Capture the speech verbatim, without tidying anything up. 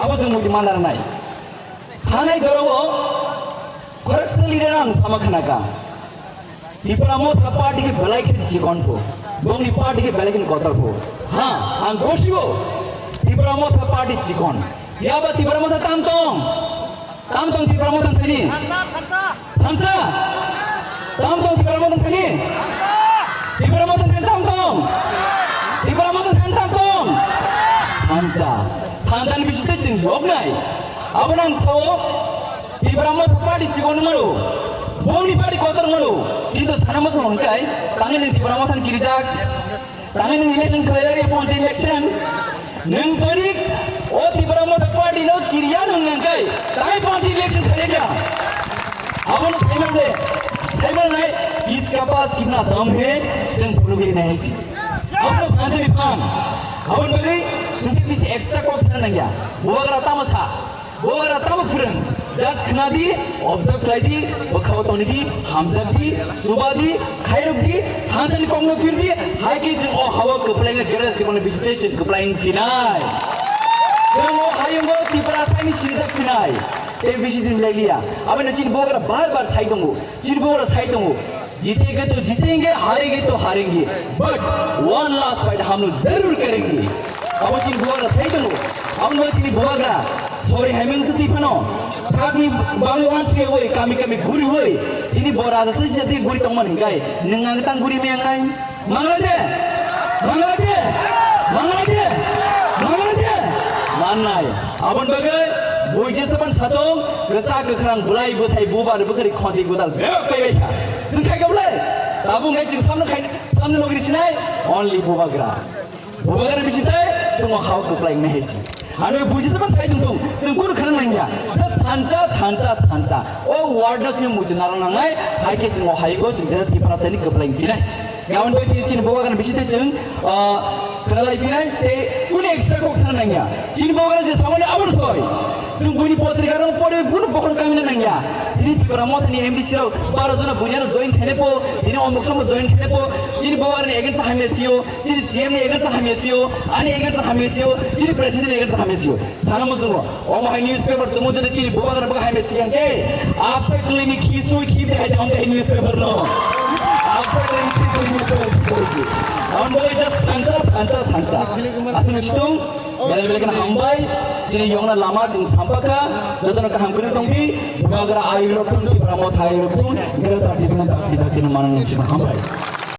Abo chwng muitu manna nangnai. Thanai jorao khoroksa leader ang sama khnaka. Tipra Motha party khe belai khe chikon pho. Bongni party khe belai khe kotor pho. Ha, ang gosio. Tipra Motha party chikon. Yaba Tipra Motha tam tong. Tam tong Tipra Motha thani. Thansa. Tam tong Tipra Motha thani. Tipra Motha thani tam tong. Tipra Motha thani tam tong. Thansa. Thansa ni bisite chwng yoknai. Abo nang sao. Tipra Motha party chikon mano. Bongni party kotor mano. Kintu sana masa hongkai. Tangni ni Tipra Motha ni kirijak. Tangni ni election khalai lari ponchi election. Nung torik o Tipra Motha party no kiriya nung nangkai. Tangni ponchi election khalai dia. Abo no Simon le. Simon nai, iska paas kitna dam hai, sen bhulu giri nahi si. Abo no thansa ni phan. Abo no bagi, sunti kisi extra kok sana nangya. Buagra tamasa. Buagra tamo phwrwng, just khna di, observe khlai di, bwkhao toni di, hamjak di, suba di, khairok di, thansa ni kokno pir di, hai khe chwng o hao kwplainga gera kwmani bisite chwng kwplaing phinai. Chwng o hayungo Tiprasa ni sirijak phinai. Tei bisi din lai liya. Aboni chini buagra bar bar sai tongo. Chini buagra sai tongo. जीतेंगे तो जीतेंगे, हारेंगे तो हारेंगे, but one last fight हम लोग जरूर करेंगे। Abo chini bubagra sai tongo, abo no tini bubagra, sorry, hemeng twi phano, sakni bagwi wan se oi, kami kami guri oi, tini bo raja twi se twi guri tongmani hingkai, nwng ang tang guri me ang nai, manglai de, manglai de, manglai de, manglai de, mannai. Aboni bagwi bui jesaban satong, kwchak kwkhrang bwlai bwthai bubar bwkhri khonti godal bebak kaibai kha. Chwng khai kha bwlai? Tabuk hai chwng samno khai, samno logri sinai, only bubagra. Bubagra bisi tai, chwng o hao kwplai nai hai si. Ano bui jesaban sai tong tong, chwng kunu khana nangya. Just thansa, thansa, thansa. O word no chwng muitu narwk nangnai, hai khe chwng o hai go chwng Tiprasani kwplai phinai. Gabon bai tini chini bubagrani bisingtwi chwng, ah, khwnalai phinai tei kunu extra kok sana nangya. Chini bubagra je samani abono soi. Chwng buini potrika rok pore kunu bokhorok kamina nangya. Tini Tipra Mothani M D C rok baro jona buini ano join khainai po, tini omuk somo join khainai po. Chini bubagrani against hamya sio, chini C M ni against hamya sio, ani against hamya sio, chini president ni against hamya sio. Sana muchungo, omo hai newspaper tumu jene chini bubagra buka hai mesi yang ke, apsa klini khi sui khi de hai de newspaper no. Apsa klini khi sui newspaper khi sui. Amon bolai just thansa, thansa, thansa. Asli situng, bela bela kena hambai, chini yongna lama ching sampaka, jotono kaham kena tongdi, bubagra ayu rok thun, Tipra Motha ayu rok thun, gera tapi dengan tapi tapi mana nang chima hambai.